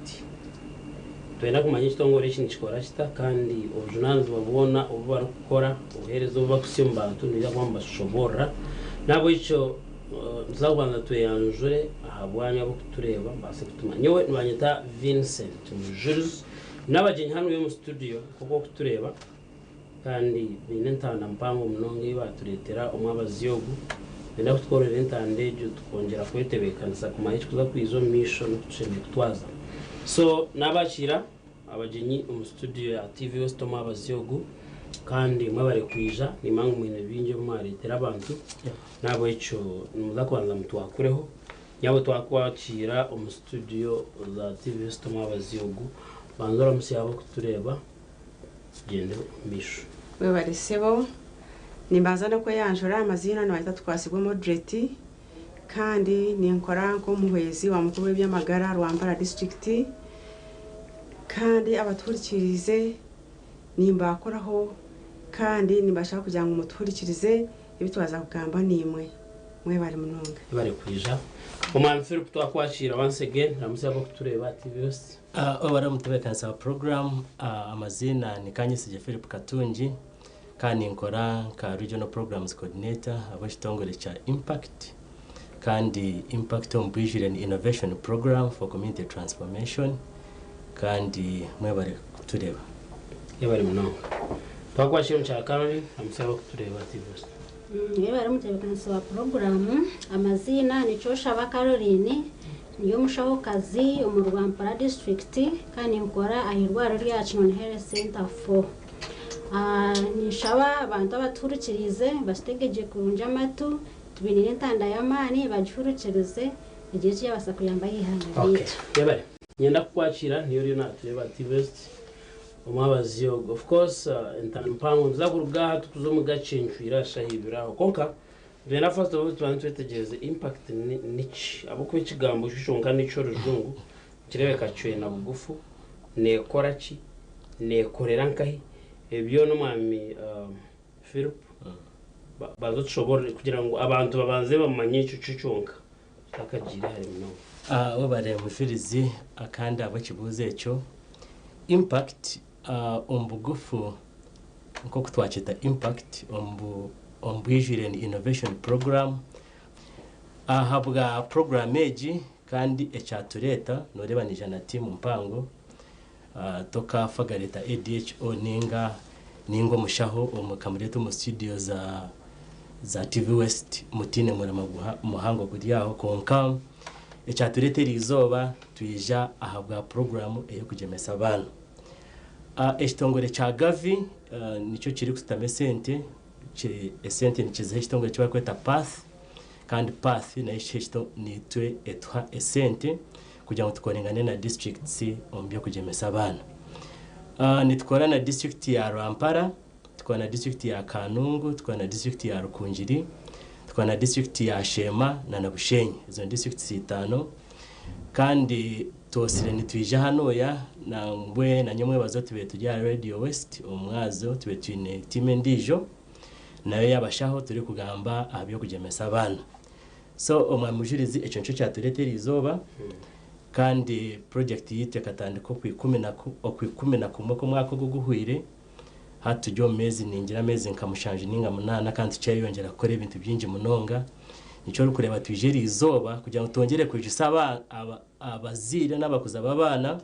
Impact. Nitwenda kumanya ekitongore eki nikikora kita kandi obujunaanizibwa bwona obu barikukora, obuheereza obu barikuhitsya omu bantu nibaija kuba nibashoboorora. N'ahabw'ekyo nituza kubanza tweyanjure aha bwanyu abarikutureeba mubaase kutumanya. Nyowe nibanyeta Vincent Mujurizi, n'abagyenyi hanu omu studio nk'oku orikutureeba kandi baine entanda mpango munonga ei baatureetera omwabazyo ogu. Nibenda kutukorera entanda egyo tukongyera kwetebeekanisa kumanya ekirikuza kwija omu maisho n'oku tushemereire kutwaza. So naabakiira abagyenyi omu studio ya TV West omwabazyo ogu kandi mwebare kwija nimanya ngu mwine bingi ebi mwareetera abantu n'ahabw'ekyo nimuza kubanza mutwakureho. Nyabo twakwakiira omu studio za TV West omwabazyo ogu, banza oramutsye abarikutureeba. Tugyende omu maisho. Webare sebo. Nimbanza n'okweyanjura, amaziina nibanyeta Tukwasibwe Mordret kandi ninkora nk'omuhwezi wa mukuru w'eby'amagara Rwampara disiturikiti kandi abatuhurikiriize nimbakoraho kandi nimbashaba kugira ngu mutuhurikirize ebi twaza kugamba naimwe. Mwebare munonga. Webare kwija. Omwami Philip twakwakiira once again, ramutsya abarikutureeba aha TV West. Webare omutebeekanisa wa puroguraamu. Amaziina ni Kanyesigye Philip Katungi kandi ninkora nka Regional Programs Coordinator ahabw'ekitongore kya Impact kandi Impact omu bwijwire ni Innovation Program for Community Transformation kandi mwebare kutureeba. Yebare munonga. Twakwakira omukyara Caroline ramutsya abarikutureeba aha TV West. Yebare omutebeekanisa wa puroguraamu. Amaziina ni Kyoshaba Caroline. Ndi omushahokazi omu Rwampara disiturikiti kandi ninkora aha irwariro rya Kinoni Health Centre 4. Ninshaba abantu abatuhurikiriize batutegye kurungi amatu, tubainiire entanda y'amaani bagihurikirize egire eki yaabaasa kuyamba aha ihanga Okay, ryaitu. yebare. Niinyenda kukwakira niiwe oriyo naatureeba aha TV West omwabazyo ogu. Of course entanda mpango nituza kuruga aha tukuze omu gacencwire aha shaaha ibiri aho kwonka Nitwenda first of all tubanze twetegyereze impact niki ahabw'okuba ekigambo kyo kyonka n'eky'orujungu nikireebeka kicwena bugufu, neekora ki, neekorera nkahi, ebyo byona omwami Philip banza otushoboorore kugira ngu abantu babanze bamanye ekyo kyo kyonka tutakagiire hare munonga. Webare Mujurizi kandi ahabw'ekibuuzo ekyo. Impact omu bugufu nk'oku twakyeta Impact omu bwijwire ni Innovation Program. Ahabwa puroguraamu egi kandi ekyatureeta nooreeba naija na tiimu mpango, tokaafa gareeta ADHO nainga nainga omushaho okamureeta omu situdiyo za za TV West mutaine murimo muhango guri aho kwonka ekyatureeta eriizooba twija ahabwa puroguraamu ey'okugyemesa abaana. Ekitongore kya Gavi nikyo kirikututamu esente, esente nikiziha ekitongore eki barikweta PATH kandi PATH nayo niitwe etuha esente kugira ngu tukorengane na disiturikiti omu by'okugyemesa abaana. Nitukora na disiturikiti ya Rwampara, tukora na disiturikiti ya Kanungu, tukora na disiturikiti ya Rukungiri, tukora na disiturikiti ya Sheema na Bushenyi. Ezo ni disiturikiti itaano kandi Twosire nitwija hanuya nangwe na nyomwebazo tube turi aha Radio West omu mwazo tube twine tiimu endiijo nayo y'abashaho turikugamba aha by'okugyemesa abaana. So Omwami Mujurizi ekyo nikyo kyatureeta eriizooba kandi project yaitu ekatandika Okwikumi na kumwe kw'omwaka ogu oguhweire hati turi omu meezi ningira ameezi nka mushanju ninga munaana kandi tukyayeyongyera kukora ebintu bingi munonga. Nikyo orikureeba twija eriizooba kugira ngu twongyere kwijutsya abazaire n'abakuza b'abaana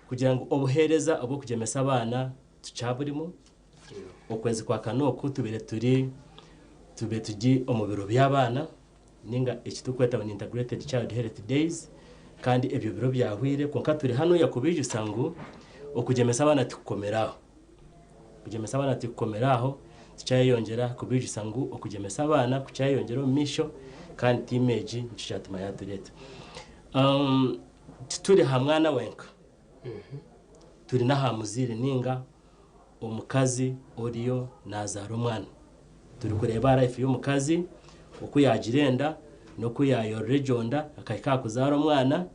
kugira ngu obuheereza obw'okugyemesa abaana tukyaburimu. Okwezi kwa kana oku tubaire turi tubaire turi omu biro by'abaana ninga eki turikweta ngu ni Integrated Child Health Days kandi ebyo biro byahweire kwonka turi hanuya kubaijutsya ngu okugyemesa abaana tikukomire aho. Okugyemesa abaana tikukomire aho, tukyayeyongyera kubaijutsya ngu okugyemesa abaana kukyayeyongyera omu maisho kandi tiimu egi nikyo kyatuma yaatureeta. Tituri ha mwana wenka, turi n'aha muzaire nainga omukazi oriyo naazaara omwana. Turikureeba life y'omukazi oku yaagira enda n'oku yaayorora egyo nda akahika aha kuzaara omwana.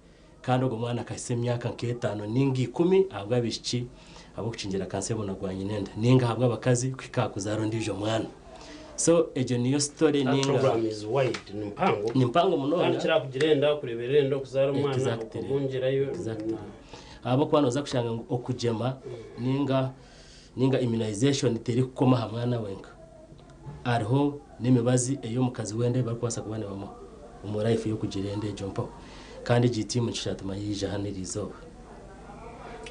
Kandi ogwo mwana akahitsya emyaka nk'etaano nainga ikumi ahabw'abaishiki ahabw'okukingira kansa y'omunwa gwa nyinenda nainga ahabw'abakazi kuhika aha kuzaara ondiijo mwana. So egyo niyo story. That Ninga program is wide, ni mpango. Ni mpango Kandi munonga. kirakugira enda, kureberera enda, okuzaara omwana, okubungirayo. Exactly. Ahabwokuba noza kushanga ngu okugyema ninga immunization terikukoma aha mwana wenka, hariho n'emibazi ey'omukazi wenda ei barikubaasa kuba nibamuha omu life y'okugira enda egyo mpaho. Kandi egi tiimu nikyo kyatuma yaija hanu eriizooba.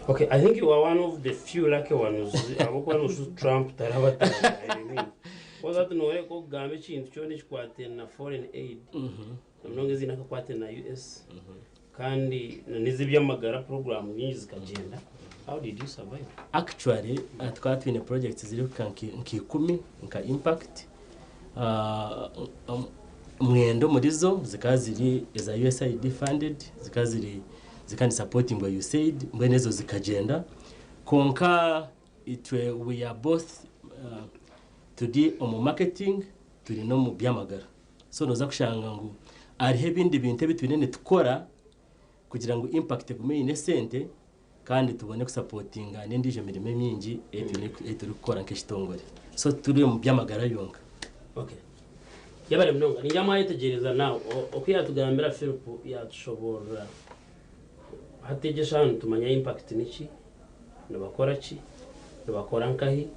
Okay, I think you are one of the few lucky ones, ahabwokuba noshu Trump tarabatanga. I mean, because ati nooreka okugamba ekintu kyona ekikwatene na foreign aid, munonga eziine akakwate na US kandi n'ez'ebyamagara, program nyingi zikagyenda. How did you survive? Actually, tukaba twine projects ziri kuhika nka 10 nka Impact. 9 omuri zo zikaba ziri eza USAID funded, zikaba ziri zikaba nisupportingwa USAID. Mbwenu ezo zikagyenda, konka itwe we are both, turi omu marketing, turi n'omu byamagara. So noza kushanga ngu hariho ebindi bintu ebi twine nitukora kugira ngu Impact egume eine esente kandi tubone kusupportinga n'endiijo mirimo emingi ei turikukora nk'ekitongore. So turi omu byamagara yonka. Okay, yabare munonga. Ninja mwayetegyereza nawe oku yatugambira. Philip yatushoborora hategesha hanu tumanya Impact niki, nibakora ki, nibakora nkahi,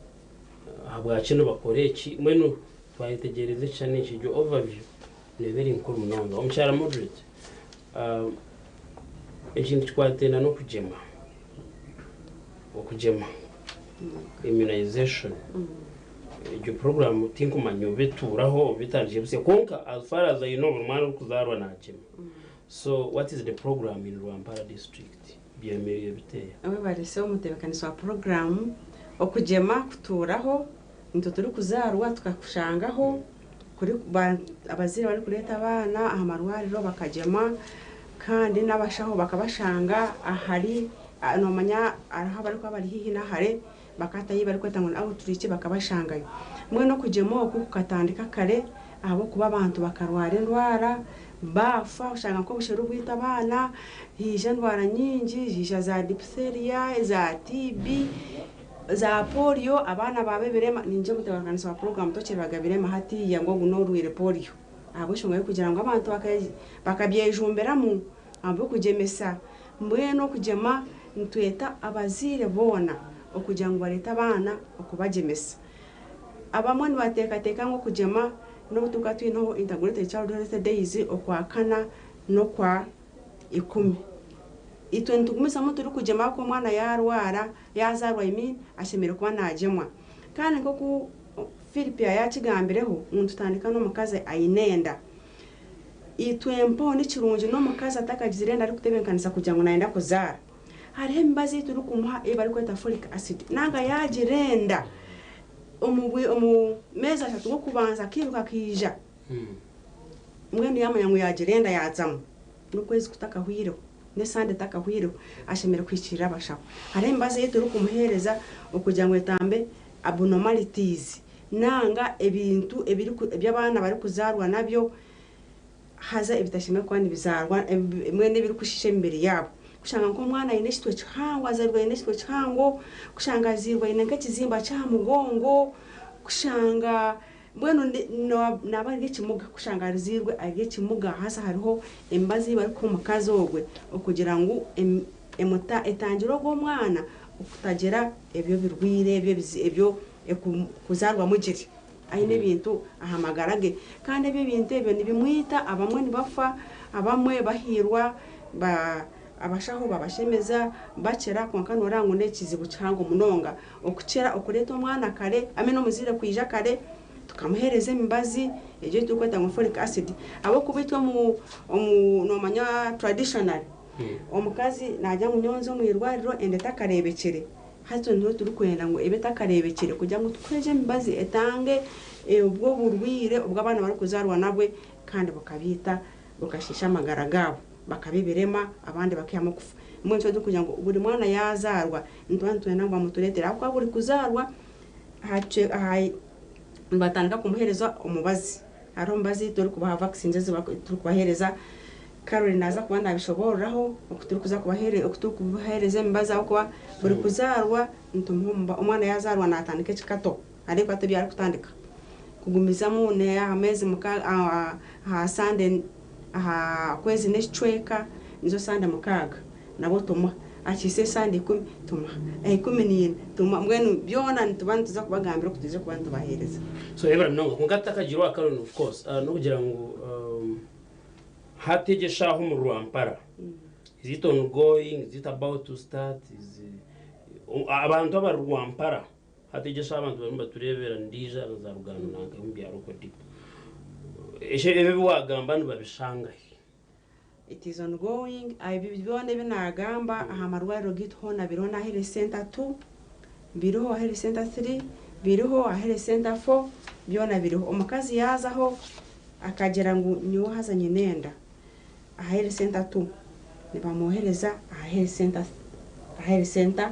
habwaki nibakora eki. Mbwenu twayetegyereza ekishushani eki, egyo overview neeba eri nkuru munonga. Omukyara moderate, ekintu kikwatenda n'okugyema, okugyema, immunization, egyo program tinkumanya oba etuuraho oba etandikire busya, konka as far as I know, buri mwana orikuzaarwa nagyema. So what is the program in Rwampara District? Byemerire biteya? Abe barese omutebekanisi wa poroguramu. Okugyema kutuuraho, nitwe turikuzaarwa tukakushangaho kuri abazaire barikureeta abaana aha marwariro bakagyema, kandi n'abashaho bakabashanga ahari nomanya hariho abarikuba bari haihi n'ahare, bakatayo barikweta ngu ni outreach, bakabashangayo. Mbwenu okugyema oku kukatandika kare ahabw'okuba abantu bakarwara endwara baafa. Oshanga nk'obusheru bwita abaana, haija endwara nyingi, haija za diphtheria, za TB, za polio, abaana baba ebirema. Ninje omutebekanisi wa poroguramu, tokirebaga birema hatiya ngu ogu n'orwire polio, ahabw'enshonga y'okugira ngu abantu bakabyejumbiramu ahabw'okugyemesa. Mbwenu okugyema nitweta abazaire boona okugira ngu bareete abaana okubagyemesa. Abamwe nibateekateeka ngu okugyema, n'obu turikuba twineho Integrated Child Health Days Okwakana n'okwa 10, itwe nitugumizamu turikugyema, ahabw'okuba omwana yaarwara, yazaarwa, I mean, ashemereire kuba naagyemwa. Kandi nk'oku Philip yakigambireho ngu nitutandika n'omukazi aine enda, itwe mpaho ni kirungi n'omukazi atakagizire enda arikutebeekanisa kugira ngu nayenda kuzaara, hariho emibazi ei turikumuha ei barikweta folic acid. Nanga yagira enda, omu meezi 3 g'okubanza akiiruka akiija, mbwenu yamanya ngu yagira enda, yazamu n'okwezi kutakahwireho n'esande etakahwireho, ashemereire kuhikirira abashaho. Hariho emibazi ei turikumuheereza okugira ngu etambe abnormalities nanga ebintu eby'abaana barikuzaarwa nabyo haza ebitashemereire kuba nibizaarwa, mbwenu ebirikushiisha emibiri yaabo. Kushanga nk'omwana aine ekitwe kihango, azairwe aine ekitwe kihango, kushanga azairwe aine nk'ekizimba ky'aha mugongo, kushanga mbwenu naaba ari ekimuga, kushanga azairwe ari ekimuga. Haza hariho emibazi ei barikuha omukazi ogwe okugira ngu etangire ogwo omwana okutagira ebyo birwire ebyo ebyo kuzaarwamu giri aine ebintu aha magara ge. Kandi ebyo ebintu ebyo nibimwita, abamwe nibafa, abamwe bahiirwa, abashaho babashemeza bakira. Kwonka nooreba ngu n'ekizibu kihango munonga okukira okureeta omwana kare ame n'omuzaire kwija kare tukamuheereza emibazi egyo ei turikweta ngu folic acid. Ahabw'okuba itwe omu nomanya traditional, omukazi naagira ngu nyowe nze omu irwariro enda etakareebekire. Hati niho turikwenda ngu ebe etakareebekire kugira ngu tukuhe emibazi etange obwo burwire obw'abaana barikuzaarwa nabwe kandi bukabiita, bukashiisha amagara gaabo, bakaba ebirema, abandi bakihamu okufa. Mbwenu nikyo turikugira ngu buri mwana yazaarwa nituba nitwenda ngu bamutureetere, ahabw'okuba buri kuzaarwa nibatandika kumuheereza omubazi. Hariho omubazi turikubaha, vaccines ezi turikubaheereza. Caroline naaza kuba nabishoboororaho oku turikuza oku turikubaheereza emibazi, ahabw'okuba buri kuzaarwa nitumuha. Omwana yazaarwa natandika ekikato, hariho ebikato ebi arikutandika. Kugumizamu aha meezi mukaaga, aha sande, aha kwezi n'ekicweka, nizo sande 6 nabwo tumuha. Akiise esande 10 tumuha, aha 14 tumuha. Mbwenu byona nituba nituza kubagambira oku twija kuba nitubaheereza. So yebare munonga, kwonka tutakagire owa Caroline, of course, n'okugira ngu hati egyo eshaaha omu Rwampara, is it ongoing, is it about to start, is abantu abari Rwampara hati egyo eshaaha, abantu barimu batureebera ndiija na za Rugando nanka omu byaro okwo deep, ebi ebi wagamba nibabishangahi? It is ongoing. Ebi byona ebi naagamba aha marwariro gaitu hoona biriho. Na health center 2 biriho, health center 3 biriho, health center 4 byona biriho. Omukazi yaazaho akagira ngu nyowe haza nyine enda, aha health center 2 nibamwohereza aha health center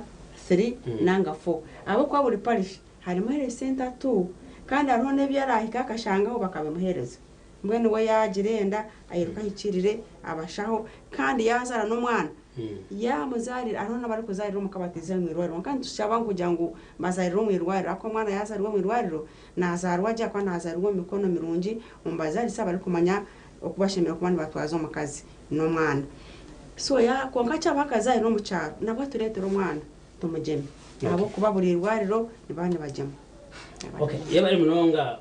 3 nanga 4, ahabw'okuba buri parish harimu health center 2, kandi hariho n'ebi arahika akashangaho bakabimuheereza. Mbwenu we yagira enda, ayiruka ahikirire abashaho, kandi yazaara n'omwana, yamuzarira, hariho n'abarikuzaarira omuka batiizire mu irwariro. Kandi tushaba kugira ngu bazarire omu irwariro, ahakuba omwana yazarirwa omu irwariro nazaarwa gye, ahakuba nazarirwa omu mikono mirungi, omu bazarisa abarikumanya oku bashemereire kuba nibatwaza omukazi n'omwana. So kwonka kyaba akazarira omu kyaro, nabwo atureetera omwana tumugyeme, ahabw'okuba buri irwariro nibaba nibagyema. Okay, yebare munonga,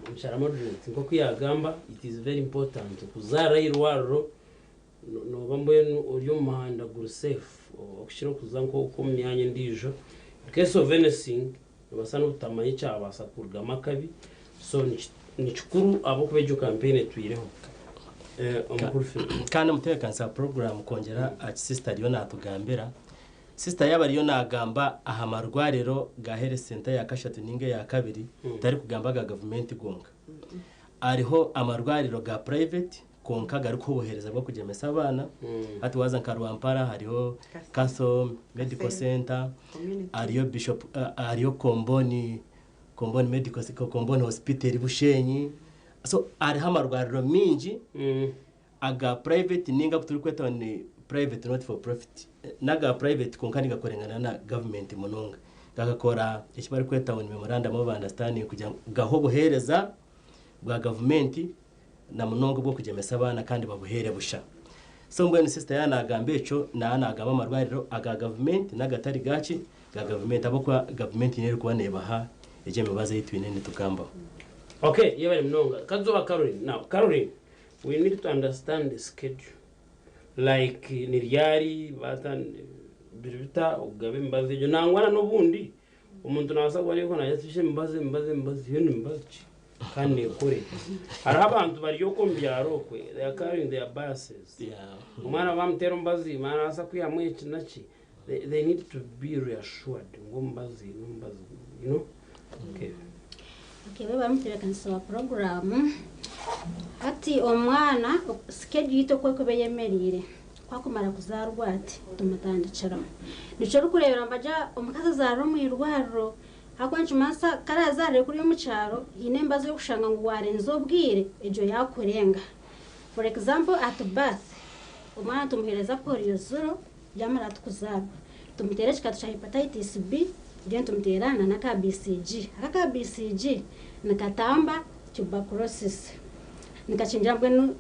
omukyara moderate. Nk'oku yagamba, it is very important kuzaara irwariro, noba mbwenu ori omu muhanda guri safe okukira okuza nk'omu myanya endiijo. In case of anything, nibasa n'obutamanya ekyabaasa kurugamu akabi. So ni kikuru ahabw'okuba egyo campaign etwireho. Omukuru Philip. Kandi omutebeekanisa wa program, kwongyera aha sister ariyo naatugambira, sister yaaba ariyo naagamba aha marwariro ga health center ya kashatu ninga eya kabiri, tarikugamba ga gavumenti gonka. Hariho amarwariro ga private konka garikuha obuheereza bw'okugyemesa abaana. Hati waza nka Rwampara, hariho Catho Medical Center, Community. hariyo Bishop, hariyo Comboni Medical, Comboni Hospital Bushenyi. So hariho amarwariro mingi aga private, ninga agu turikweta ni private not for profit, n'aga private konka nigakorengana na government munonga, gakakora eki barikweta ngu ni memorandum of understanding kugira ngu gahe obuheereza bwa gavumenti na munonga obw'okugyemesa abaana, kandi babuheere busha. So mbwenu sister yaaba nagamba ekyo, naaba nagamba amarwariro aga gavumenti n'agatari gaki ga gavumenti, ahabw'okuba gavumenti niyo erikuba neebaha egyo emibazi ei twine nitugambaho. Okay, yebare munonga. Kazoba Caroline. Now Caroline, we need to understand the schedule, like ni ryari bata biri bita okugabe emibazi egyo, nangwana n'obundi omuntu nabaasa kuba ariko nayatisha emibazi, emibazi, emibazi yo ni mibazi ki kandi nekore? Hariho abantu bari okwo omu byaro okwe, they are carrying their biases. Omwana bamutera omubazi, omwana nabaasa kwihamu eki naki. They need to be reassured ngu omubazi n'omubazi. Okay. Okay, bwe bamutebeekanisa wa poroguramu, hati omwana schedule yitu oku ekuba eyemereire, kwakumara kuzaarwa ati tumutandikiraho. Nikyo orikureebera nibagya omukazi azaarira omu irwariro, ahakuba nikimanyisa karazaarire kuriya omu kyaro, hiine emibazi y'okushanga ngu warenza obwire egyo yakurenga. For example, at birth omwana tumuheereza polio 0, yamara ati kuzaarwa tumuteera ekikatu kya hepatitis B, then tumuteera na n'aka BCG. Aka ka BCG nikatamba tuberculosis, nikakingira mbwenu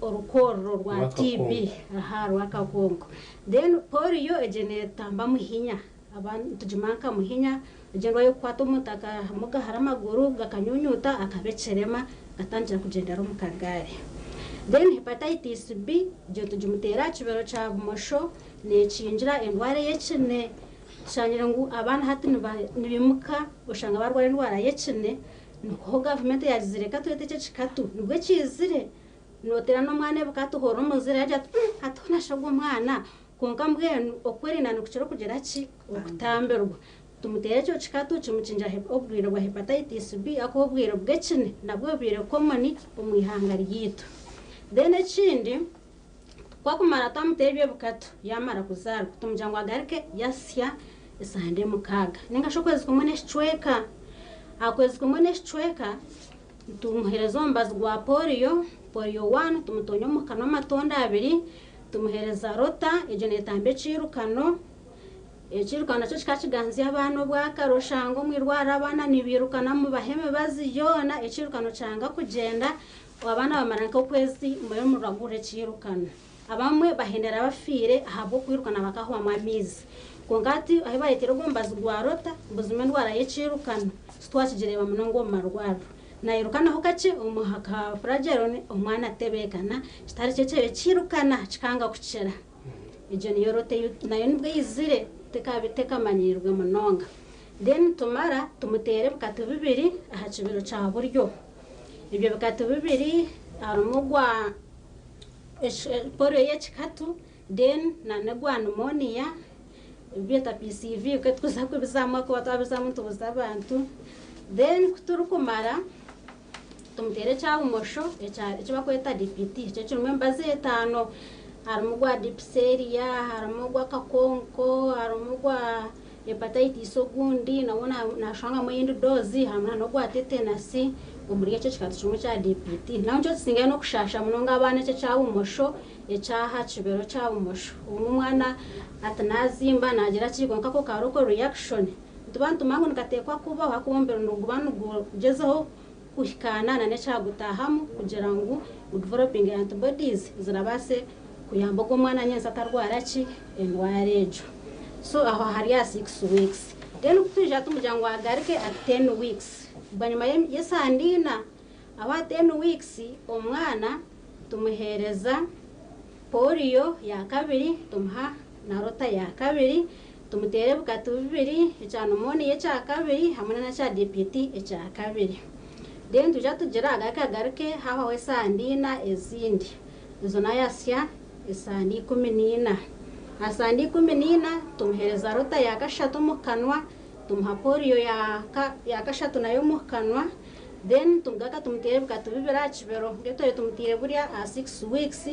orukorro rwa Rw'akakonko. TB, aha rw'akakonko. Then polio egyo neetamba muhinya, abantu tugimanya nka muhinya, egyo endwara y'okukwata omuntu akamugahara amaguru gakanyunyuta, akaba ekirema, agatangira kugyendera omu kagaari. Then hepatitis B egyo tugimuteera aha kibero kya bumosho, neekingira endwara ey'ekine. Tushangire ngu abaana hati nibimuka oshanga barwara endwara y'ekine, niho gavumenti yagizire reka twete eki ekikatu, nibwo ekizire noteera n'omwana ebikatu, hora omuzire yagira ati, hati honashagwa omwana." Konka mbwenu okwerinda nikukira okugira ki okutambirwa. Tumuteere ekyo kikatu kimukingira obwire bwa hepatitis B, ako obwire bw'ekine nabwo bubaire common omu ihanga ryaitu. Then ekindi, kwakumara twamutera ebyo ebikatu, yamara kuzaarwa tumugira ngu agaruke yasya esande 6 ninga shi okwezi kumwe n'ekicweka. Aha kwezi kumwe n'ekicweka tumuheereza omubazi gwa polio, polio 1, tumutonya omu kanwa amatonde abiri, tumuheereza rota, egyo neetamba ekiirukano. Ekirukano nakyo kikaba kiganzya abaana obwakare, oshanga omu irwariro abaana nibairukana mubaha emibazi yoona, ekirukano kyanga kugyenda, abaana bamara nk'okwezi mbwenu muragurira ekirukano. Abamwe bahendera bafiire ahabw'okwirukana bakahwamu amaizi. Kwonka hati ahu bareeteire ogwo mubazi gwa rota, buzima endwara y'ekirukano titwakigireeba munonga omu marwariro. Nairukanaho kakye omuha ka furagyeroni omwana atebeekana, kitari kyo ekirukana kikanga kukira. Egyo niyo rota nayo nibwo eizire tekamanyiirwe munonga. Then tumara tumuteere ebikatu bibiri aha kibero kya buryo. Ebyo bikatu bibiri harimu ogwa polio y'ekikatu then n'ogwa pneumonia ebi beeta PCV tukuza kubizamu ahakuba twabizamu nitubuza abantu. Then kuturikumara tumuteere ekya bumosho eki barikweta DPT, ekyo kirimu emibazi etaano, harimu ogwa diphtheria, harimu ogw'akakonko, harimu ogwa hepatitis ogundi nabwo naashwangamu eyindi dose, harimu n'ogwa tetanus omuri ekyo ekikatu kimwe ekya DPT. Naho nikyo kisingayo n'okushaasha munonga abaana ekyo ekya bumosho eky'aha kibero kya bumosho. Obumwe omwana ati naazimba naagira ki kwonka ako karoko reaction nituba nitumanya ngu nikateekwa kubaho ahakuba omubiri niguba nigugyezaho kuhikaana n'ekyagutaahamu kugira ngu gudevelopinge antibodies zirabaase kuyamba ogwo omwana nyentsya atarwara ki endwara egyo. So aho hari aha 6 weeks. Then kutwija tumugira ngu agaruke at 10 weeks. Bwanyima y'esande ina, aho aha 10 weeks omwana tumuheereza polio ya kabiri, tumuha na rota ya kabiri, tumuteere ebikatu bibiri, ekya pneumonia ekya kabiri hamwe n'ekya DPT ekya kabiri. Then twija tugira agaruke agaruke hahwaho esande ina ezindi. Ezo nayo asya esande 14. Aha sande 14 tumuheereza rota ya kashatu omu kanwa, tumuha polio ya kashatu nayo omu kanwa, then tumugaruka tumuteere ebikatu bibiri aha kibero nk'ebi tumutiire burya aha 6 weeks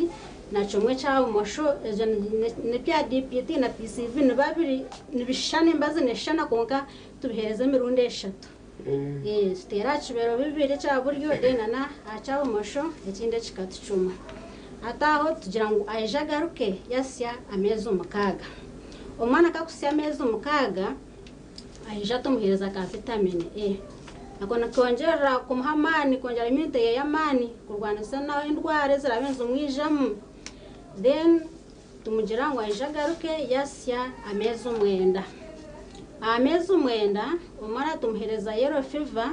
na kimwe ekya bumosho. Ebyo n'ebya DPT na PCV nibiba biri nibishushana, emibazi neeshushana kwonka tubiheereza emirundi eshatu. Tuteera aha kibero bibiri ekya buryo then na aha kya bumosho ekindi ekikatu kimwe. Hati aho tugira ngu aije agaruke yasya ameezi 6. Omwana kakusya ameezi 6 aija tumuheereza ka vitamin A. Ako nikongyerera kumuha amaani, kwongyera immunity ye y'amaani kurwanisa endwara eziraabe nizimwijamu. Then tumugira ngu aije agaruke yasya ameezi 9. Aha meezi 9 omwana tumuheereza yellow fever,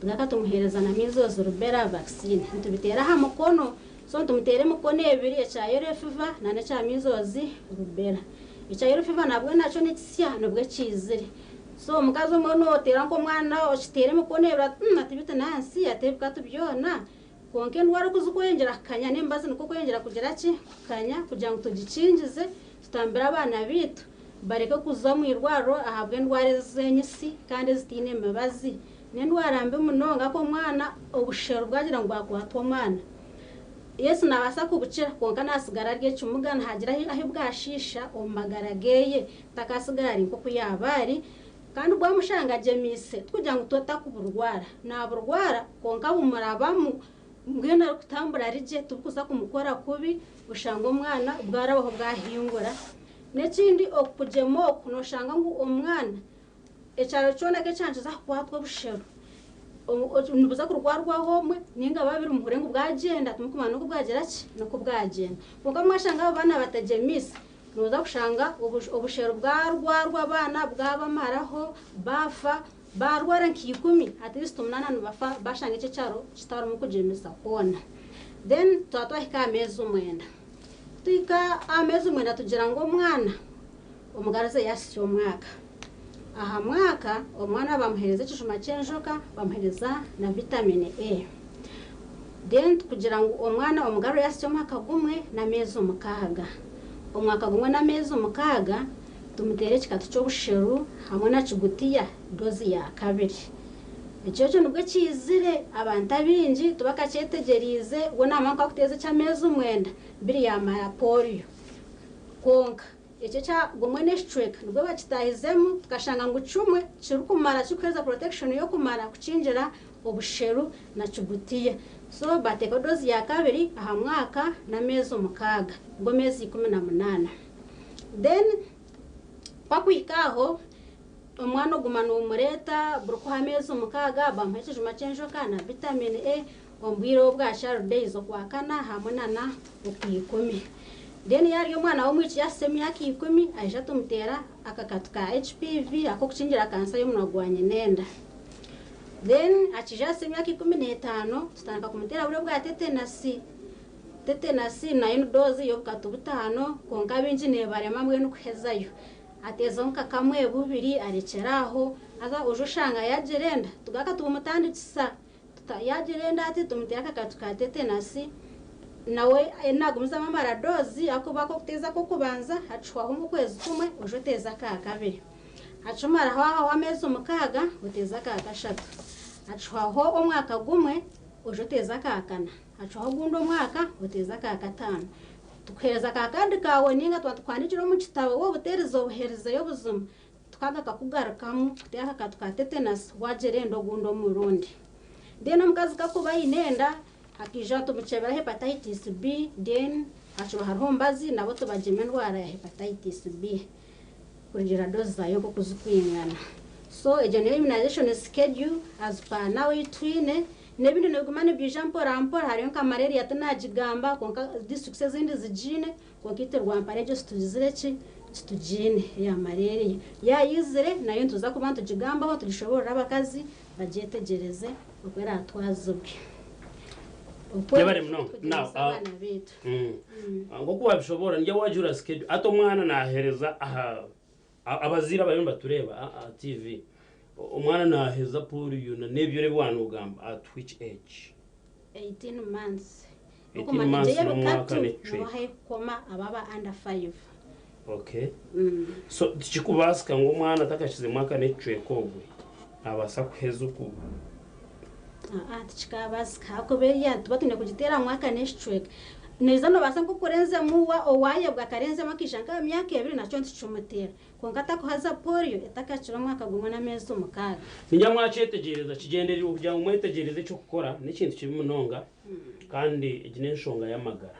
tugaruka tumuheereza na measles rubella vaccine. Nitubiteera aha mukono, so nitumuteera emikono ebiri, ekya yellow fever n'ekya measles rubella. Ekya yellow fever nabwo nakyo nikisya nibwo kiizire. So omukazi omwe nooteera nk'omwana okiteera emikono ebiri ati ati bitu nansi ati ebikatu byona, kwonka endwara oku zirikweyongyera kukanya n'emibazi nikwo kweyongyera kugira ki kukanya kugira ngu tugikingize tutambire abaana biitu bareke kuza omu irwariro ahabw'endwara ez'enyisi kandi ezitiine mibazi. N'endwara mbi munonga ahakuba omwana obusheru bwagira ngu bwakwata omwana, yes naabaasa kubukira kwonka naasigara ari ekimuga, nihagira ahu bwashiisha omu magara geeye, takasigara ari nk'oku yaaba ari. Kandi bwamushanga agyemiise tikugira ngu takuburwara, naaburwara kwonka bumurabamu mbwenu arikutambura ari gye tiburikuza kumukora kubi, oshanga omwana bwarabaho bwahingura. N'ekindi okugyema oku nooshanga ngu omwana ekyaro kyona nk'ekyankiza kukwatwa obusheru, nibuza kurwarwaho omwe ninga babiri muhure ngu bwagyenda timukumanya n'oku bwagira ki n'oku bwagyenda. Kwonka mwashanga abo baana batagyemiise, nooza kushanga obusheru bwarwarwa abaana bwabamaraho baafa, barwara nka 10 at least 8 nibafa bashanga ekyo ekyaro kitarimu kugyemesa kwona. Then tuba twahika aha meezi 9. Tuhika aha meezi 9 tugira ngu omwana omugaruze yasya omwaka. Aha mwaka omwana bamuheereza ekijuma ky'enjoka, bamuheereza na vitamin A. Then kugira ngu omwana omugarure yasya omwaka gumwe n'ameezi 6. Omwaka gumwe n'ameezi 6 tumuteere ekikatu ky'obusheru hamwe na kigutiya dose ya kabiri. Ekyo ekyo nibwo kiizire abantu abaingi tibakakyetegyereize, we naamanya ngu akuteeza eky'ameezi 9 biri yamara polio. Kwonka ekyo ekya gumwe n'ekicweka nibwo bakitaahizemu tukashanga ngu kimwe kirikumara kirikuheereza protection y'okumara kukingira obusheru na kigutiya. So bateeka dose ya kabiri aha mwaka n'ameezi 6, nigo meezi 18. Then Kwakuhika aho omwana oguma nomureeta buri kuha ameezi 6 bamuha ekijuma ky'enjoka na vitamin A omu bwire obwa child days, Okwakana hamwe nana Okwikumi. Then yaarya omwana w'omwishiki yaahitsya emyaka 10, aija tumuteera akakatu ka HPV ak'okukingira kansa y'omunwa gwa nyinenda. Then akija yahitsya emyaka 15, tutandika kumuteera buriya obwa tetanasi. Tetanasi nayo ni dose y'obukatu 5, kwonka baingi neebarema mbwenu kuhezayo. Ateezaho nka kamwe, bubiri, arekyera aho. Haza oija oshanga yaagira enda, tugaruka tumutandikisa. Yaagira enda ati tumuteera akakatu ka tetanasi, nawe naagumizamu amara dose, ahakuba ak'okuteeza ak'okubanza hacwaho okwezi kumwe oija oteeza aka kabiri. Hacumaraho aho ameezi 6, oteeza aka kashatu. Hacwaho omwaka gumwe, oija oteeza aka kana. Hacwaho ogundi omwaka, oteeza aka kataano. Tukuheereza ka kaadi kaawe ninga tuba tukuhandiikire omu kitabo, waaba obuteerize obuheerizeyo buzima, tukaga kakugarukamu kuteera akakatu ka tetanasi waagira enda ogundi omurundi. Then omukazi kakuba aine enda, hakaija tumukyebera hepatitis B, then hakiba hariho omubazi nabo tubagyema endwara ya hepatitis B kurugiirira dose zaayo nk'oku zikwingana. So egyo niyo immunization schedule as per now ei twine. N'ebindi nibiguma nibyija mpora mpora. Hariyo nka malaria, tinagigamba, kwonka districts ezindi zigiine, kwonka itwe Rwampara egyo titugizire ki, titugiine eya malaria. Yaayizire nayo nituza kuba nitugigambaho, tugishoborore abakazi bagyetegyereze oku eraatwazibwe. Yebare munonga. Now, Kugyemesa abaana baitu. Nk'oku wabishobora, nijya wajura schedule ati omwana nahereza aha abaziire abariyo nibatureeba aha TV, omwana naheza polio na n'ebyo ebi wanogamba at which age? 18 months. 18 months n'omwaka n'ekicweka. Niho haikukoma ababa under 5. Okay, so tikikubaasika ngu omwana atakashize mwaka n'ekicweka ogwe abaasa kuheza oku? Aa, tikikabaasika, ahakuba eriya tuba twine kugiteera mwaka n'ekicweka. Neeza nobaasa nk'okurenzemu owaayebwa akarenzemu akaija nka myaka 2, nakyo ntikimuteera, kwonka atakuhaza polio etakakira omwaka gumwe n'ameezi 6. Ningira mwakyetegyereza. Kigyendererwa kugira ngu mwetegyereze eky'okukora n'ekintu kibi munonga, kandi egi n'enshonga y'amagara.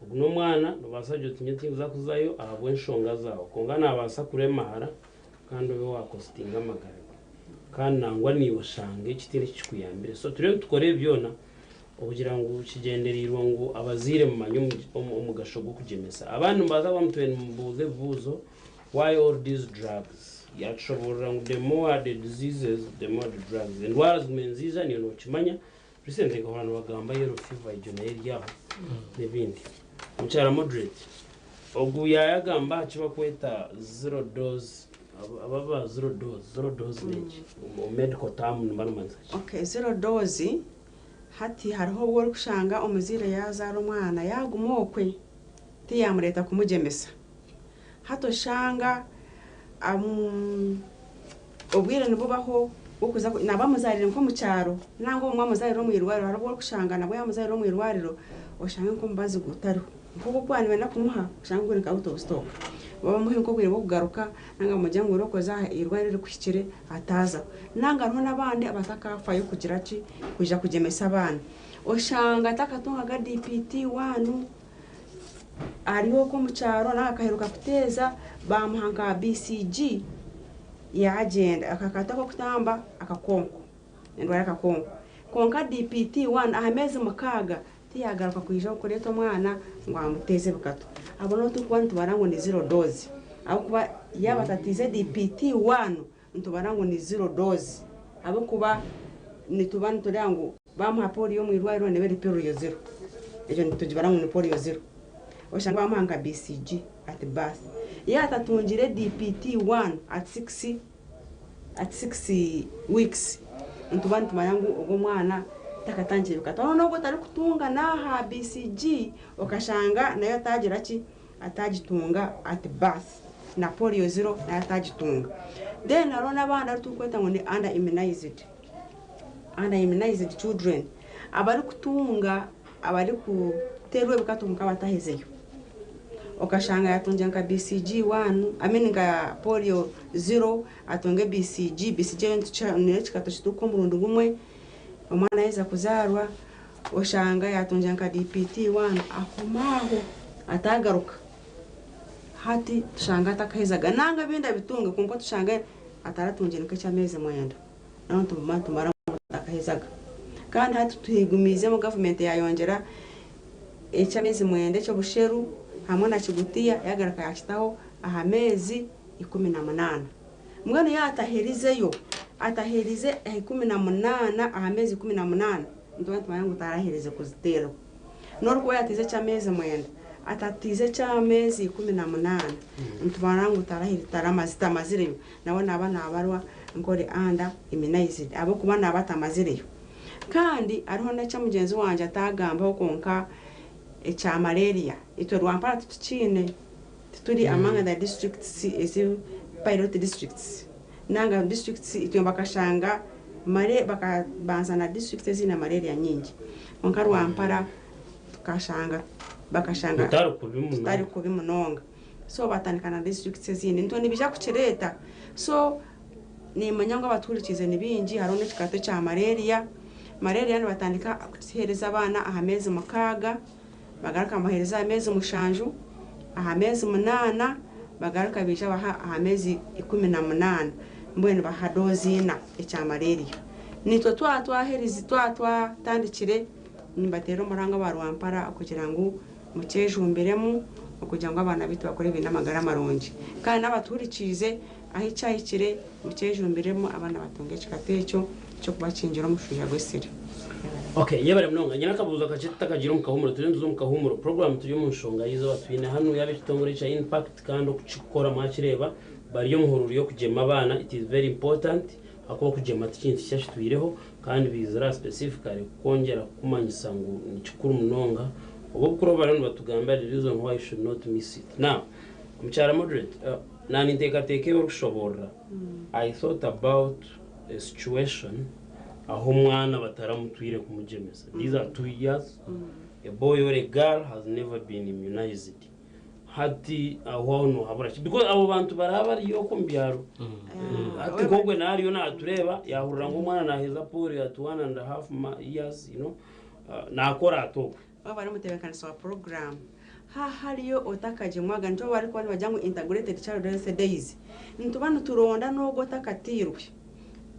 Ogu n'omwana nobaasa kugira oti, "Nyowe tinkuza kuzayo ahabw'enshonga zaawe," kwonka nabaasa kuremahara kandi obe wakositinga amagara ge, kandi nangwa niiwe oshange ekitiine kikikuyambire. So turiyo nitukora ebi byona okugira ngu kigyendereirwe ngu abazaire mumanye omugasho gw'okugyemesa. Abandi nimubaasa kuba mutube nimubuuza ebibuuzo, "Why all these drugs?" Yatushoborora ngu the more the diseases, the more the drugs. Endwara zigume nziija, niyo nokimanya. Recently nkahurira nibagamba yellow fever, egyo nayo eri aho n'ebindi. Mukyara moderate, ogu yayagamba aha kibakweta zero dose. Ababa zero dose, zero dose neki omu medical term niba nimanyisa ki? Okay, zero dose, hati hariho obu orikushanga omuzaire yazaara omwana yaguma okwe, tiyamureeta kumugyemesa. Hati oshanga obwire nibubaho bw'okuza naba amuzaarire nk'omu kyaro nangwa obumwe amuzaarire omu irwariro. Hariho obu orikushanga nabwo yamuzaarira omu irwariro, oshange nk'omubazi gutariho, nk'ogu okuba nibenda kumuha, oshange guri nka out of stock. Bamuhe nk'obwire bw'okugaruka nanga bamugire ngu okoze aha irwariro erikuhikire ataazaho. Nanga hariho n'abandi abatakafayo kugira ki, kwija kugyemesa abaana. Oshanga atakatungaga DPT 1, ari okwo omu kyaro, nanga akaheruka kuteeza bamuha nka BCG, yagyenda akakata ak'okutamba akakonko, endwara y'akakonko, kwonka DPT 1 aha meezi 6 tiyagaruka kwija kureeta omwana ngu amuteeze ebikato. Abo nibo turikuba nitubara ngu ni zero dose, ahabw'okuba yaaba atatiize DPT 1, nitubara ngu ni zero dose, ahabw'okuba nituba nitureeba ngu bamuha polio omu irwariro neba eri polio zero, egyo nitugibara ngu ni polio zero. Oshanga bamuha nka BCG at birth, yaaba atatungire DPT 1 at 6 weeks, nituba nitumanya ngu ogwo omwana takatangire ebikato. Hariho n'ogwo otarikutunga n'aha BCG, okashanga nayo atagira ki, atagitunga at birth, na polio zero nayo atagitunga. Then hariho n'abandi abu turikweta ngu ni under immunized children, abarikutunga, abarikuteerwa ebikato kwonka batahezeyo. Okashanga yatungire nka BCG 1, I mean nka polio 0, atunge BCG. BCG niyo ekikato kituruka omurundi gumwe omwana aheza kuzaarwa. Oshanga yatungire nka DPT 1, ahoma aho atagaruka. Hati tushanga atakahezaga nanga ebindi abitunge, kwonka tushange ataratungire nk'eky'ameezi 9, naho nituguma nitumara ngu atakahezaga. Kandi hati tuhigumiizemu gavumenti yayongyera eky'ameezi 9 eky'obusheru hamwe na kigutiya yagaruka yakitaho aha meezi 18. Mbwenu yaaba ataherizeyo, ataherize aha 18, aha meezi 18, nituba nitumanya ngu taraherize kuziteerwa. N'orikuba yatiize eky'ameezi 9, atatiize eky'ameezi 18, nitubara ngu tamazireyo, nawe naaba naabarwa nk'ori under immunized ahabw'okuba naaba atamazireyo. Kandi hariho n'ekya mugyenzi wangye ataagambaho kwonka ekya malaria, itwe Rwampara titukiine, tituri among the districts ezi pilot districts, nanga districts itwe bakashanga bakabanza na districts eziine malaria nyingi, kwonka Rwampara tukashanga bakashanga Mutari kubi munonga. Tutari kubi munonga, so batandika na districts ezindi, nitwe nibiija kukireeta. So nimanya ngu abatuhurikiize ni bingi, hariho n'ekikato kya malaria. Malaria nibatandika kukiheereza abaana aha meezi 6, bagaruka nibaheereza aha meezi 7, aha meezi 8, bagaruka baija baha aha meezi 18, mbwenu baha doozi ina ekya malaria. Nitwe twaba twaherize, twaba twatandikire, nibateera omuranga aba Rwampara kugira ngu mukyejumbiremu okugira ngu abaana baitu bakure baine amagara marungi. Kandi n'abatuhurikiize ahu kyahikire mukyejumbiremu abaana batunge ekikato ekyo ky'okubakingira omushwija gw'esiri. Okay, yebare munonga. Nyine akabuuzo kakye tutakagiire omu kahuumuro. Turiyo nituza omu kahuumuro. Program turi omu nshonga y'eizooba twine hanu yaaba ekitongore kya Impact kandi okukikora mwakireeba bari omu hururu y'okugyema abaana. It is very important ahakuba okugyema ti kintu kisya kitwireho kandi baizire aha specifically kukwongyera kukumanyisa ngu ni kikuru munonga. Obu obukuru obu bariyo nibatugambira the reason why you should not miss it. Now, omukyara moderate, naninteekateeka ebi orikushoboorora. I thought about a situation ahu omwana bataramutwire kumugyemesa. These are 2 years, a boy or a girl has never been immunized. Hati aho aho nohabura ki? Because abo bantu baraba bariyo okwo omu byaro. Hati nk'ogwe naariyo naatureeba yahurira ngu omwana naaheza polio at 1.5 years, naakora ata okwe? Baba bari omutebeekanisa wa poroguramu, ha hariyo otakagyemwaga, nikyo barikuba nibagira ngu Integrated Child Health Days, nituba nituronda n'ogwo otakatiirwe,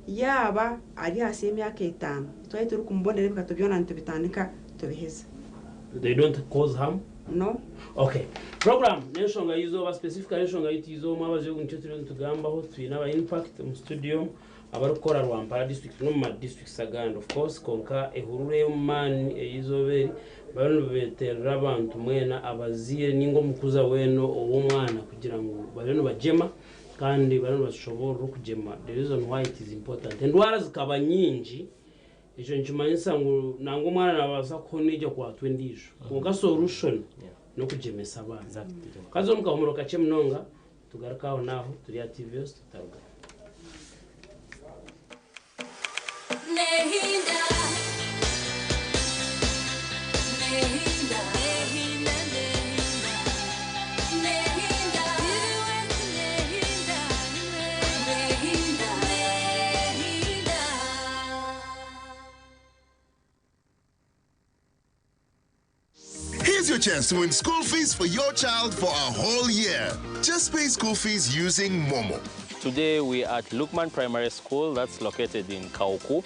yaaba ari ahansi y'emyaka 5, twari turi kumubonera ebikato byona nitubitandika tubiheza. They don't cause harm? No. Okay, program n'enshonga y'izooba, specifically enshonga yitu y'izooba mwabazi nikyo turiyo nitugambaho. Twine aba Impact omu studio abarikukora Rwampara District n'omu ma districts agandi, of course, konka ehururu ey'omumaani ey'izooba eri bariyo nibeterera abantu mwena abaziire ninga omukuza weena ow'omwana kugira ngu bariyo nibagyema kandi bariyo nibashoborora okugyema, the reason why it is important. Endwara zikaba nyingi, ekyo nikimanyisa ngu nangwa omwana nabaasa kuhona ijja kwatwa endiijo, konka solution n'okugyemesa abaana. Kaza omu kahumuro kakye munonga, tugaruka aho naaho turi aha TVS, tutarugaho. Nehinda. Nehinda. Nehinda. Nehinda. Nehinda. Nehinda. Nehinda. Here's your chance to win school fees for your child for a whole year. Just pay school fees using Momo. Today we are at Lukman Primary School, that's located in Kauku,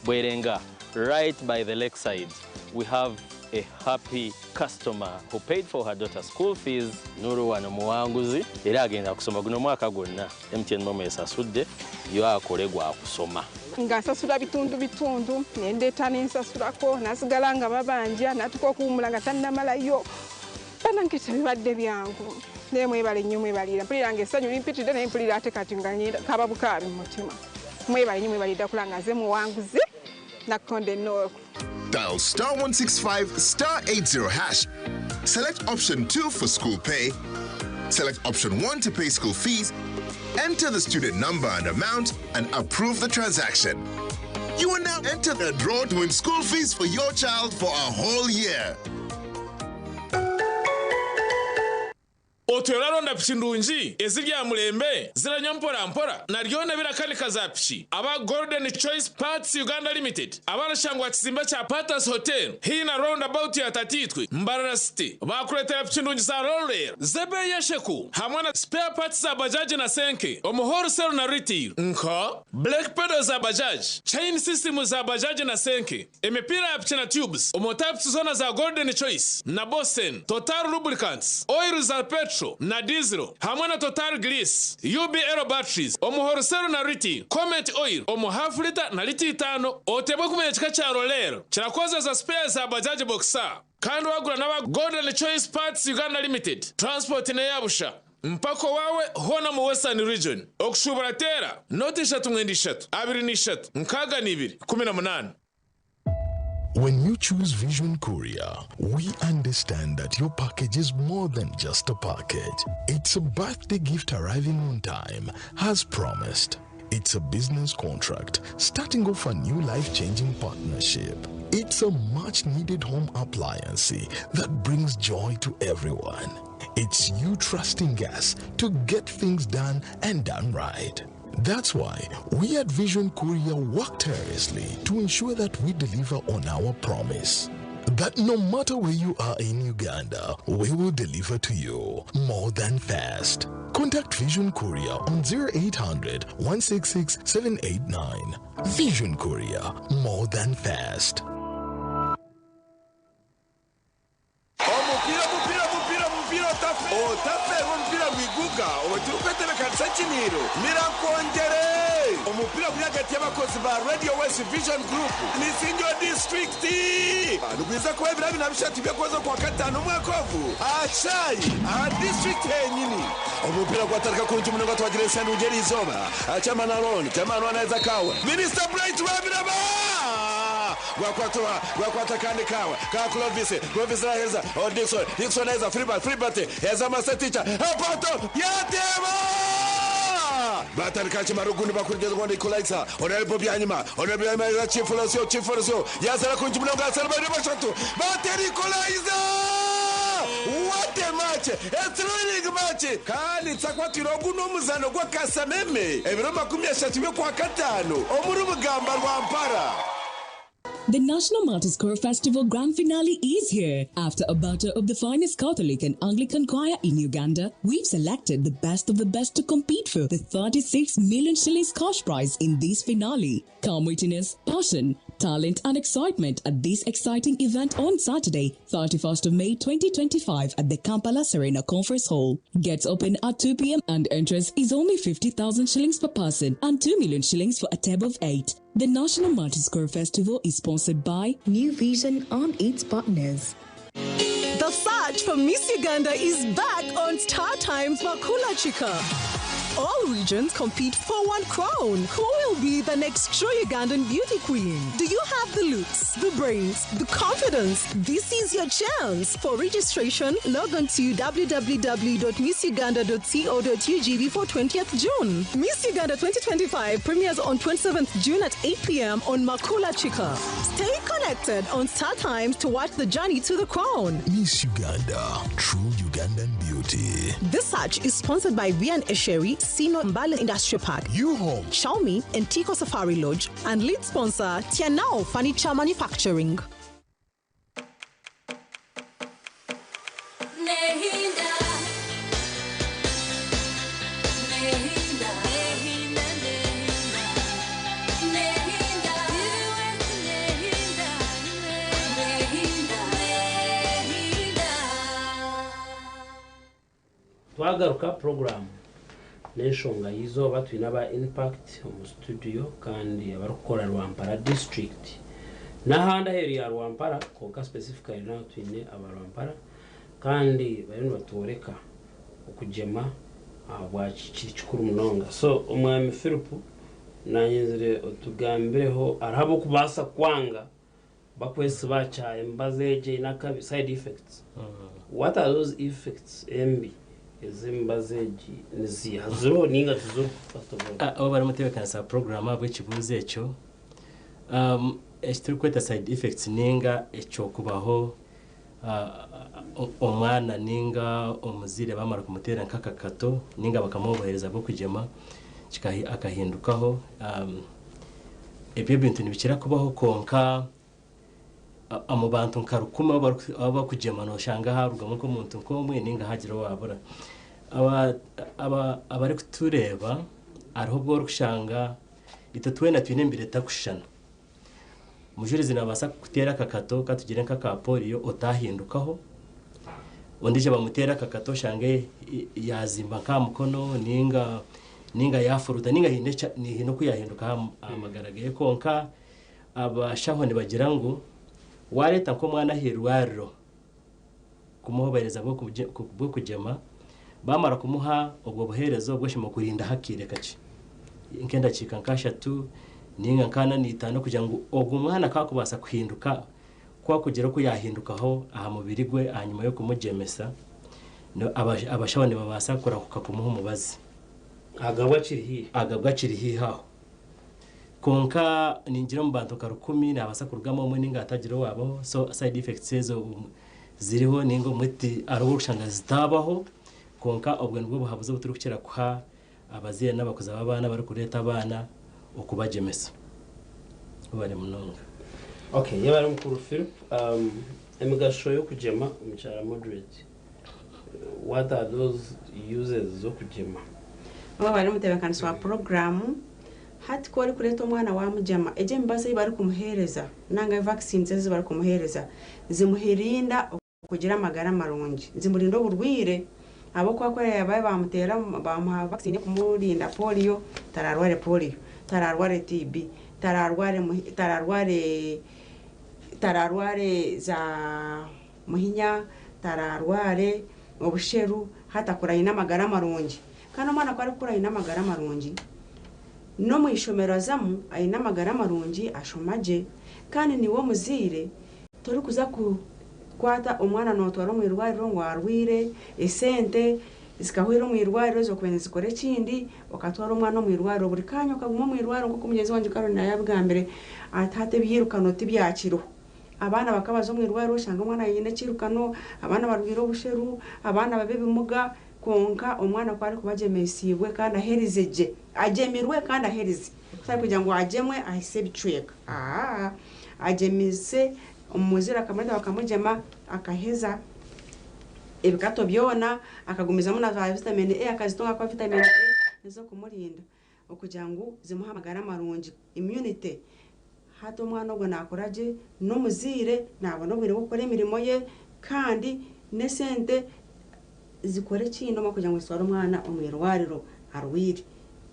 Bwerenga, right by the lakeside. We have a happy customer who paid for her daughter's school fees. Nuru wano muwanguzi era agenda kusoma guno mwaka gwonna. MTN Momo esasudde yo akole gwa kusoma. Nga nsasula bitundu bitundu, nendeeta nensasulako, nasigala nga babanja, natuka okuwumula nga tannamalayo. Banange, tebibadde byangu, naye mwebale nnyo, mwebalira. Mpulira nga essanyu limpitidde, naye mpulira ate kati nga ngenda kaba bukaabi mu mutima. Mwebale nnyo, mwebalidde kula nga nze muwanguzi nakonde North. Dial star 165 star 80 hash. Select option 2 for school pay. Select option 1 to pay school fees. Enter the student number and amount and approve the transaction. You will now enter the draw to win school fees for your child for a whole year. Otwire oraronda piki ndungi eziri aha murembe ziranywa mpora mpora na ryona birakanika za piki aba Golden Choice Parts Uganda Limited abarashangwa aha kizimbe kya Patas Hotel haihi na round about ya Tatiitwe, Mbarara City bakureetera piki ndungi za Rollel z'ebeeyi esheku hamwe na spare parts za bajaji na senke omu wholesale na retail nka brake pedals za bajaji, chain system za bajaji na senke, emipiira ya piki na tubes omu types zoona za Golden Choice na Bosen, Total Lubricants, oil za petrol na diesel hamwe na Total Grease, UBL batteries omu wholesale na retail, Comet oil omu half litre na lita itaano. Otebwe kumanya ekika kya Rollel kirakozesa spares za Bajaj Boxer kandi wagura n'aba Golden Choice Parts Uganda Limited transport n'eya busha mpaka owaawe hoona omu Western Region. Okushuubura teera nooti ishatu mwenda ishatu abiri na ishatu nkaaga na ibiri 18. When you choose Vision Courier, we understand that your package is more than just a package. It's a birthday gift arriving on time, as promised. It's a business contract starting off a new life changing partnership. It's a much needed home appliance that brings joy to everyone. It's you trusting us to get things done and done right. That's why we at Vision Courier work tirelessly to ensure that we deliver on our promise. That no matter where you are in Uganda, we will deliver to you more than fast. Contact Vision Courier on 0800 166 789. Vision Courier, more than fast. Omupiira omupiira omupiira omupiira otaferwa omupiira gwiguka obwe turikwetebekanisa ekiniiro mirakwongyere omupiira guri ahagati y'abakozi ba Radio West Vision Group n'Isingiro disiturikiti nigwiza kuba ebiro abiri na bishatu by'okwezi okwa kataano omwaka ogu aha kishaayi aha disiturikiti henyini. Omupiira gwatandika kurungi munonga twagira ensi nungi eriizooba. Chairman Aaron, Chairman Aaron aheza kaawe. Minisita Bright Rwabiraba! Gwakwatwa, gwakwata kandi kaawe. Ka Clovis, Clovis araheza. Oh, Dickson, Dickson aheza. Freebert, Freebert, heza Master Teacher. Apato, yateeba! Batandika kimara ogundi bakurigeza ogundi equalizer. Honorable Byanyima, Honorable Byanyima aheza Chief Rosio, Chief Rosio. Yazara kurungi munonga, yazara babiri bashatu. Batera equalizer! What a match! A thrilling match! Kandi nsakwatwire ogu n'omuzaano gw'akasameme ebiro 30 by'okwakataano omuri Bugamba Rwampara. The National Martyrs Choir Festival Grand Finale is here. After a battle of the finest Catholic and Anglican choir in Uganda, we've selected the best of the best to compete for the 36 million shillings cash prize in this finale. Come witness passion, talent, and excitement at this exciting event on Saturday, 31st of May 2025 at the Kampala Serena Conference Hall. Gets open at 2 p.m. and entrance is only 50,000 shillings per person and 2 million shillings for a table of 8. The National Martyrs Choir Festival is sponsored by New Vision and its partners. The search for Miss Uganda is back on Star Times Makula Chica. All regions compete for one crown. Who will be the next true Ugandan beauty queen? Do you have the looks, the brains, the confidence? This is your chance. For registration, log on to www.missuganda.co.ug before 20th June. Miss Uganda 2025 premieres on 27th June at 8 p.m. on Makula Chica. Stay connected on Star Times to watch the journey to the crown. Miss Uganda, true Ugandan beauty. This search is sponsored by Vian Esheri, Sino Mbale Industrial Park, U-Home, Xiaomi, and Tico Safari Lodge, and lead sponsor Tianao Furniture Manufacturing. Nehinda, nehinda, nehinda, nehinda, nehinda, nehinda, nehinda. Twagaruka puroguramu n'enshonga y'izooba twine aba Impact omu studio kandi abarikukora Rwampara district n'ahandi aheeru ya Rwampara kwonka specifically naho twine aba Rwampara kandi bariyo nibatworeka okugyema ahabwaki kiri kikuru munonga. So omwami Philip nanyenzire otugambireho hariho abokubaasa kwanga bakwesiba kyaye emibazi egi eine akabi, side effects. What are those effects embi ez'emibazi egi niziiha ziriho ninga tiziriho first of all? Abo bari mutebeekanisa puroguraamu ahabw'ekibuuzo ekyo. Eki turikweta side effects ninga ekyokubaho Omwana ninga omuzaire bamara kumuteera nk'akakato ninga bakamuha obuheereza bw'okugyema akahindukaho. Ebyo ebintu nibikira kubaho kwonka omu bantu nka rukumi abu barikugyema nooshanga haarugamu nk'omuntu nk'omwe ninga haagira owaabura. Abarikutureeba hariho obu orikushanga itwe twena twine emibiri etarikushushana. Omujurizi naabaasa kukuteera akakato katugire nk'aka polio otaahindukaho, ondiijo bamuteere akakato oshange yaazimba nk'aha mukono ninga ninga yaafuruuta ninga haine haine oku yaahinduka aha magara ge. Kwonka abashaho nibagira ngu waareeta nk'omwana aha irwariro kumuha obuheereza bw'okugyema, baamara kumuha obwo buheereza obwo oshemereire kurindaho akaire kakye nk'endakiika nk'ashatu ninga nk'ana n'itaano kugira ngu ogwo mwana ku arikubaasa kuhinduka, ku arikugira oku yaahindukaho aha mubiri gwe ahanyima y'okumugyemesa, abashaho nibabaasa kurahuka kumuha omubazi. Agabwe akiri haihi. Agabwe akiri haihi aho. Kwonka ningira omu bantu nka rukumi nihabaasa kurugamu omwe ninga hatagira owaabaho, so side effects ezo ziriho ninga obumwe hariho obu orikushanga zitaabaho, kwonka obwo nibwo buhabuzi obu turikukira kuha abazaire n'abakuza b'abaana abarikureeta abaana okubagyemesa. Webare munonga. Okay, yebare mukuru Philip. Emigasho y'okugyema omukyara moderate, what are those uses z'okugyema? Webare omutebeekanisa wa puroguraamu. Hati ku orikureeta omwana waamugyema, egyo emibazi ei barikumuheereza nanga vaccines ezi barikumuheereza zimuhirinda okugira amagara marungi, zimurinda oburwaire ahabw'okuba ku araabe baamuteera baamuha vaccine y'okumurinda polio, taraarware polio, taraarware TB, taraarware taraarware taraarware za muhinya, taraarware obusheru, hati akura aine amagara marungi. Kandi omwana ku arikukura aine amagara marungi, n'omu ishomero azamu aine amagara marungi, ashoma gye. Kandi naiwe omuzaire torikuza kukwata omwana nootwara omu irwariro ngu arwaire, esente zikahwera omu irwariro ez'okubaire nizikora ekindi, okatwara omwana omu irwariro buri kaanya okaguma omu irwariro nk'oku mugyenzi wangye Caroline yaabigambire ati hati ebyirukano tibyakiriho. Abaana bakaba baza omu irwariro oshanga omwana aine ekiirukano, abaana barwaire obusheru, abaana b'ebimuga, kwonka omwana ku arikuba agyemesiibwe kandi aherize gye, agyemirwe kandi aherize, kutari kugira ngu agyemwe ahise ebicweka, aa, agyemise omuzaire akamureeta bakamugyema akaheza ebikato byona, akagumizamu na za vitamini A akazitunga ahakuba vitamini A n'ez'okumurinda okugira ngu zimuhe amagara marungi, immunity. Hati omwana ogwo naakura gye, n'omuzaire naabona obwire bw'okukora emirimo ye kandi n'esente zikora ekindi omu kugira ngu zitware omwana omu irwariro arwaire.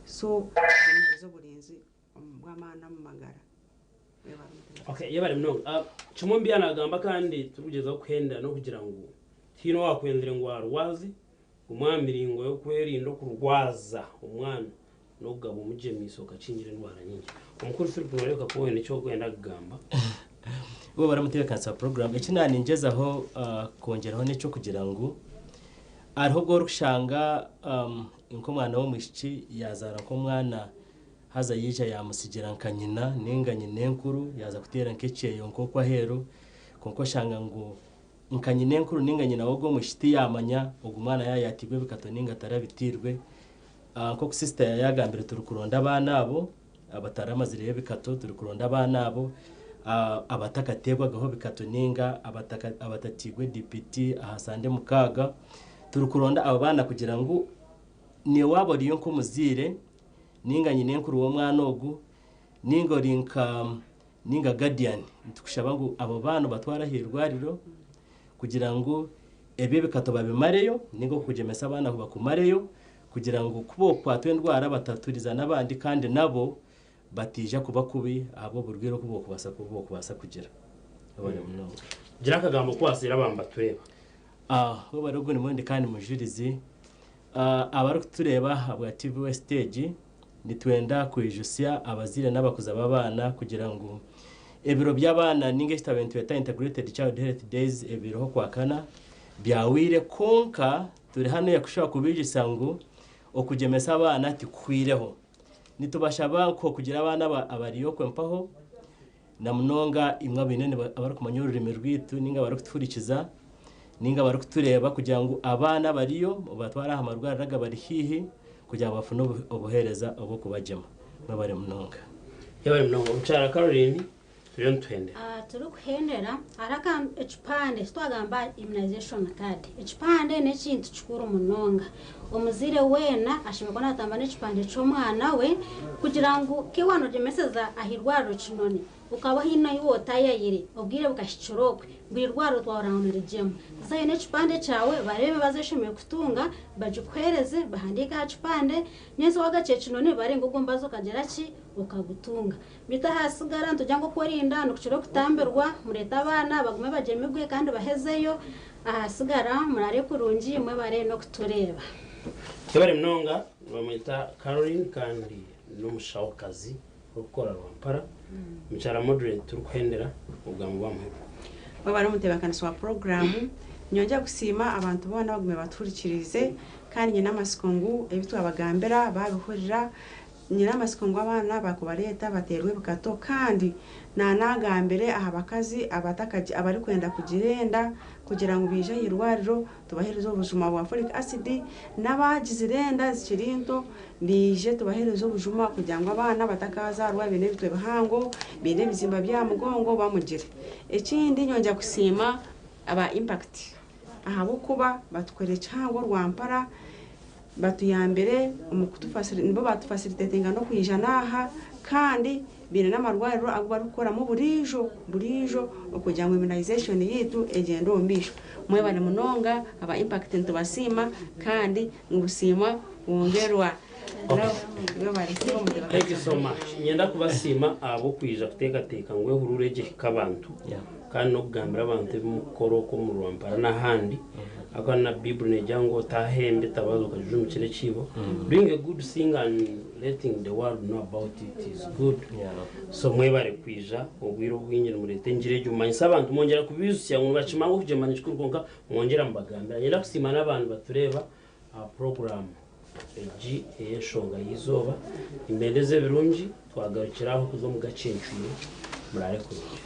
So zimuheereza oburinzi bw'amaani omu magara. Webare Mutima. Okay, yebare munonga. Kimwe omu bi yaanagamba kandi turikugyezaho kuhendera n'okugira ngu tihaine owaakwenzire ngu arwaze, gumwe aha miringo y'okwerinda okurwaza omwana n'okugaba omugyemiso okakingira endwara nyingi. Omukuru Philip nooreebeka kuba oine eki orikwenda kugamba. Bo baramutebeekanisa puroguraamu. Eki naaningyezaho kwongyeraho n'eky'okugira ngu hariho obu orikushanga nk'omwana w'omwishiki yaazaara nk'omwana haza yaija yaamutsigira nka nyina nainga nyinenkuru yaaza kuteera nk'ekyeyo nk'okwo aheeru kwonka oshanga ngu nka nyinenkuru nainga nyina w'ogwo omwishiki tiyaamanya ogwo mwana yaaba yaatiirwe ebikato nainga atarabitiirwe. Nk'oku sisita yaagambire turikuronda abaana abo abataramazireyo ebikato, turikuronda abaana abo abatakateebwagaho bikato nainga abatatiirwe DPT aha sande mukaaga. Turikuronda abo baana kugira ngu naiwe waaba oriyo nk'omuzaire nainga nyinenkuru w'omwana ogu nainga ori nka nainga guardian, nitukushaba ngu abo baana obatware aha irwariro kugira ngu ebi ebikato babimareyo nainga okugyemesa abaana bakumareyo kugira ngu ku bookukwatwa endwara bataturiza n'abandi kandi nabo bataija kuba kubi ahabw'oburwaire oku bookubaasa kuba bookubaasa kugira. Webare munonga. Gira akagambo oku waatsiire abantu batureeba. Webare ogu ni Mwendi kandi Mujurizi. Abarikutureeba ahabwa TV West egi, nitwenda kwijutsya abazaire n'abakuza b'abaana kugira ngu ebiro by'abaana ninga eki twabaire nitweta Integrated Child Health Days ebiriho Okwakana byahweire kwonka turi hanu kushusha kubijutsya ngu okugyemesa abaana tikuhwireho. Nitubashaba nk'okugira abaana aba abari okwe mpaho na munonga imwe abaine abarikumanya orurimi rwaitu ninga abarikutuhurikiza. Ninga barikutureeba kugira ngu abaana bariyo obatware aha marwariro aga bari haihi kugira ngu bafune obuheereza obw'okubagyema. Mwebare munonga. Yebare munonga omukyara Caroline, turiyo nituhendera. Ah, turikuhendera hariho akantu ekipande eki twagamba aha immunization card. Ekipande n'ekintu kikuru munonga. Omuzaire weena ashemereire kuba naatambura n'ekipande ky'omwana we kugira ngu ki waaba noogyemeseza aha irwariro Kinoni, Okaba haine ahu otayayire obwire bukahikira okwe buri irwariro twahurira ngu nirigyema. Zayo n'ekipande kyawe bareebe emibazi ei oshemereire kutunga bagikuhereze bahandiike aha kipande nyentsya wagaruka Kinoni barebe ngu ogwo mubazi okagira ki okagutunga. Beitu ahasigara nitugira ngu okwerinda nikukira okutambirwa mureete abaana bagume bagyemibwe kandi bahezeyo ahasigara muraare kurungi mwebare n'okutureeba. Yebare munonga nibamweta Caroline kandi n'omushahokazi. Orikukora rwampara mukyara Mildred turikuhendera obugambo bwamuheru. Webare omutebeekanisa wa puroguraamu. Nyongye kusiima abantu boona abagumire batuhurikiriize kandi nyine amatsiko ngu ebi twabagambira baabihurira. Nyine amatsiko ngu abaana baakubareeta bateerwe ebikato kandi naanagambire aha bakazi abarikwenda kugira enda kugira ngu baije aha irwariro tubaheereze obujuma bwa folic acid n'abaagizire enda zikiri nto baije tubaheereze obujuma kugira ngu abaana batakazaarwa baine ebitwe bihango, baine ebizimba by'aha mugongo bamugire. Ekindi nyongera kusiima aba Impact ahabw'okuba batukorire kihango rwampara batuyambire omu kutufasiri nibo batufasiritetinga n'okwija n'aha kandi baine n'amarwariro agu barikukoramu buriijo buriijo okugira ngu immunization yaitu egyende omu maisho. Mwebare munonga aba Impact nitubasiima kandi nibusiimwa bwongerwa. Mwebare Thank you so much. Niinyenda kubasiima ahabw'okwija kuteekateeka ngu ehururu egi ehike abantu kandi n'okugambira abantu ebi murikukora okwo omu Rwampara n'ahandi. Ahakuba na Baiburi neegira ngu otahemba etabaza okagijumikira ekiibo. Doing a good thing and letting the world know about it is good. So mwebare kwija obwire obwingi nimureeta engiri egi mumanyise abantu mwongyera kubiijutsya ngu nibakimanya ngu okugyema ni kikuru kwonka mwongyera mubagambira. Niinyenda kusiima n'abantu batureeba aha puroguraamu egi ey'enshonga y'eizooba. Nimbendeza ebirungi twagarukira aho kuza omu gacencwire. Muraare kurungi.